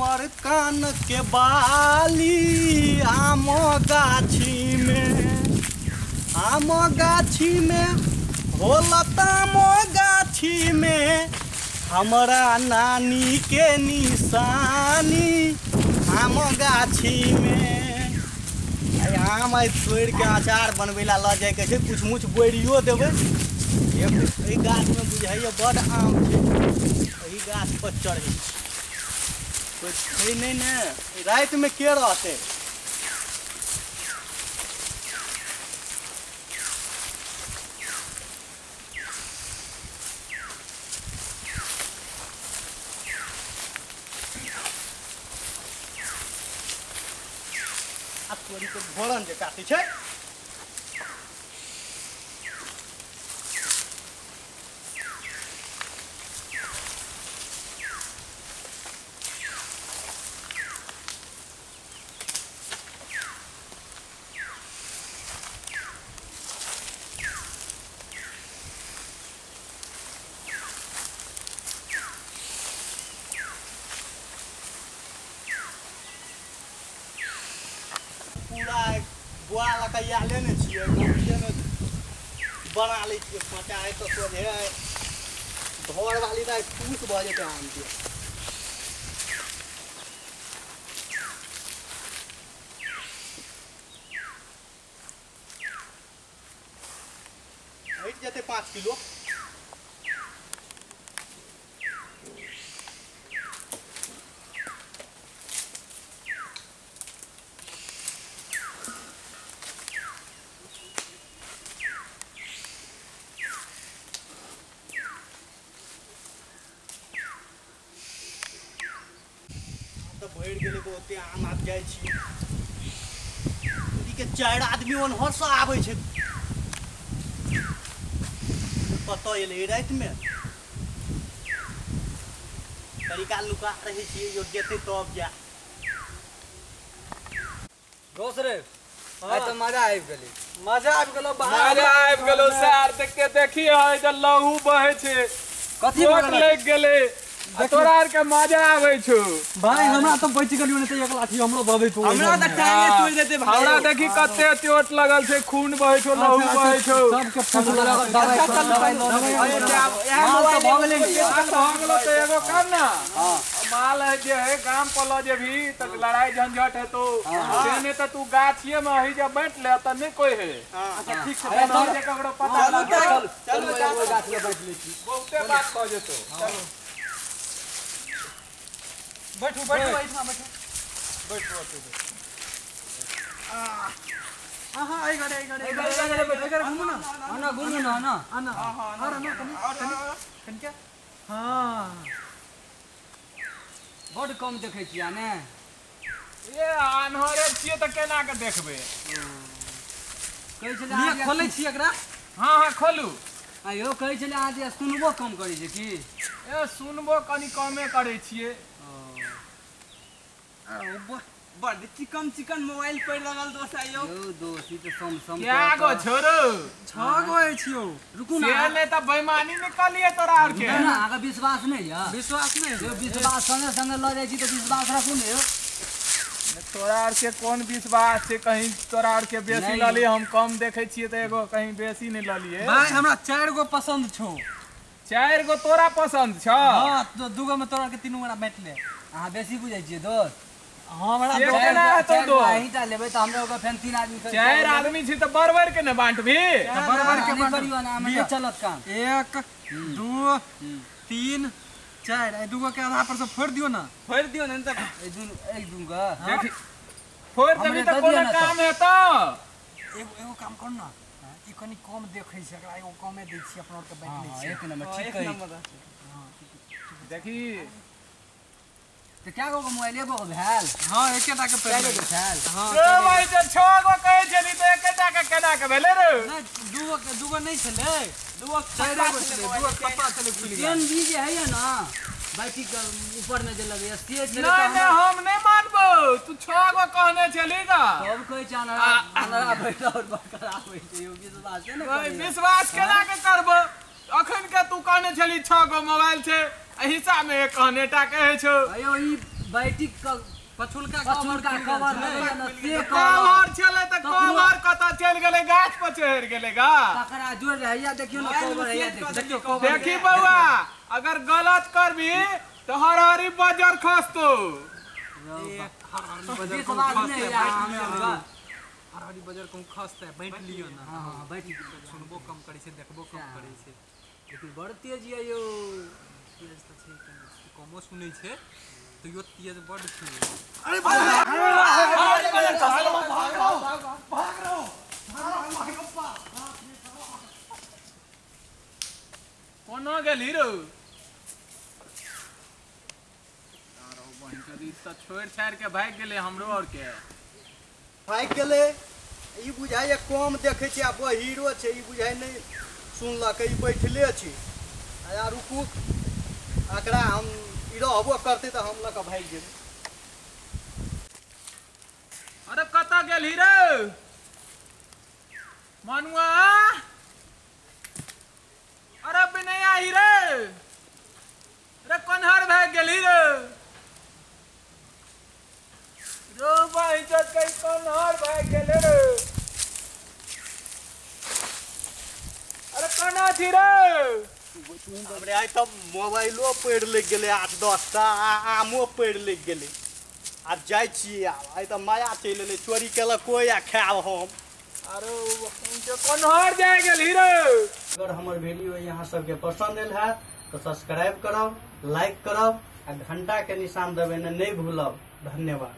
हमर कान के बाली आम गाछी में, आम गाछी में हो लताम गाछी में हमरा नानी के निशानी आम गाछी में। आम आइ तोड़ि के अचार बनबै ला लऽ जाइके छै, कुछ मुछ बोरियो देबै। एहि गाछमे बुझाइए बड आम छै, एहि गाछ पर चढ़ै कोइ छै नहि ने, रातिमे के रहतै। आ तोरी के घोड़न जे काटै छै। पूरा बोआ लऽ कऽ आयले ने छियै, गोबिएमे बना लै छियै खोँचा, आइ तऽ सोझे घरवाली तऽ खुश भऽ जेतै आमके। हटि जेतै 5 किलो। भरि गेलै बहुते आम। आब जाइ छी के 4 आदमी ओनहरसँ आबै छै, कतऽ एलै रातिमे। तरीका नुका रहै छियै, जो जेतै तब जा। दोस्त रे आइ तऽ मजा आबि गेलै, मजा आबि गेलो, मजा आबि गेलो सर। देख देखी है जे लहू बहै छै, कथी लागि गेलै। तोरा आर के मजा आबै छौ भाई, हमरा तऽ बचि गेलियो ने तऽ 1 लाठी हमरो दऽ दैतौ। हमरा तऽ टांगे तोड़ि देतै भाई। हमरा देखी कते चोट लगल छै, खून बहै छौ, लहू बहै छौ। सबके फूल दवाई लऽ लेबै। माल तऽ भऽ गेलै, माल भऽ गेलो तऽ एगो कर ना, माल है जे है गाम पर लऽ जेबही तऽ लड़ाई झंझट हेतौ, से नहि तऽ तू गाछिए मे अही जे बैठ ले तऽ नहि कोइ है। अच्छा ठीक छै, जे ककरो पता चलू चलू गाछ लग बैठ लै छी, बहुते बात भऽ जेतौ। चलू बैठू बैठू एहिठाम बैठू बैठू बैठू। हाँ हाँ एहि घरे एहि घरे एहि घरे घुमू ना, ना घुमू ना, ना ना और ना कनी कनी क्या। हाँ बड कम देखै छियै ने। ये आन्हरे छियै तऽ केना के देखबै। कहै छलै लिअ खोलै छी एकरा। हाँ हाँ खोलू। आयो कहै छलै अहाँ जे सुनबो कम करै छै की? ए सुनबो कनी कमे करै छियै। बड चिकन चिकन मोबाइल पर लगल दोस्त। आयो यौ दोस्त ई तऽ सैमसंग क्या गो छोरू 6 गो अछि यौ। रुकू ना, से नहि तऽ बेईमानी निकलिए तोरा आर के। ना अहाँके विश्वास नहि यऽ? विश्वास नहि यौ, विश्वास संगे संगे लऽ जाइ छी तऽ विश्वास राखू ने यौ। तोरा आर के कोन विश्वास छै? कहीं तोरा आर के बेसी लऽ लिए, हम कम देखै छियै तऽ एगो कहीं बेसी नहि लऽ लिए। भाई हमरा 4 गो पसन्द छौ। 4 गो तोरा पसन्द छौ? हाँ 2 गो में तोरा के 3 गोरा बाँटि ले। अहाँ बेसी बुझै छियै दोस्त। हमरा अहींटा लेबै तऽ हमरा ओकर फेर 3 आदमी 4 आदमी छी तऽ बरबर के ने बाँटबी? बरबर के करियौ ना, हमरा चलत काम। 1 2 3 4 एहि 2 गो के आधा पर से फोड़ि दियौ ना। फोड़ि दियौ ने तऽ एहि दू गो देखी फोड़ि देबी तऽ कोनो काम हेतौ। एगो एगो काम कर ना, ई कनी कम देखै छै एकरा, एगो कमे दै छियै अपना आर के बाँटि लै छियै। 1 नंबर ठीक कहै। देखी तऽ क्या गो मोबाइल एगो भेल? हाँ एकेटा के चारि गो भेल। हाँ रे भाई जे 6 गो कहै छली तऽ एकेटा के केना के भेलै रे? नहि 2 गो नहि छलै, 2 गो 4 गो छलै, 2 गो खप्पा छलै खुलि गेल। चेन भी जे हैया ना बैटरी के ऊपर में जे लगैया से छलै। नहि नहि हम नहि मानबौ, तू 6 गो कहने छली गा। सब कहै छै अनरा अनरा बैठा और बकरा बैठे यौ, विश्वास ने करियौ। विश्वास केना के करबौ? अखन के तू कहने छली 6 गो मोबाइल छै, हिस्सा में एक कहने टा कहै छौ। अयो ई बैटिक पछुलका कवर न से कवर छले त कवर कत चल गेलै गाछ पर चढ़ गेलै गा तकरा जोड़ रहैया देखियो न कवर हैया देखियो कवर देखी बौआ अगर गलत करबी तो हरहरी बजर खसतो हरहरी बजर हरहरी बजर कहूं खसते बैठ लियो ना। हां बैठ सुनबो कम करै छै देखबो कम करै छै लेकिन बड़ तेज य यो तेज त छै कमो सुनै छै तो यो तेज बड़ छै। अरे भाग रहो भाग रहो कोना गेली रो बहन के दी त छोड़ छाड़ के भाग गेलै हमरो और के भाग गेलै। ई बुझाइए कम देखै छै आ बहीरो छै ई बुझाइ नहि सुनलक ई बैठले छै आ रुकू एकरा हम ई रहबो करतै तऽ हम लऽ कऽ भागि जेबै। अरे कतऽ गेलही रे मनुआ? अरे विनया ही रे, अरे कोन्हर भागि गेलही रे? रो भाई कहीं कोन्हर भागि गेलै रे। अरे कोना छी रे? हमरे आइ तऽ मोबाइलो पढ़ि लागि गेलै 8-10 टा आमो पढ़ि लागि गेलै। आब जाइ छियै आब आइ तऽ माया चलि एलै चोरी केलक कोइ आ खायब हम। अरे कोन्हर जाइ गेलही रे? अगर हमर वीडियो यहाँ सबके पसंद आयल हैत तऽ सब्सक्राइब करब, लाइक करब आ घंटा के निशान दबेने नहि भूलब। धन्यवाद।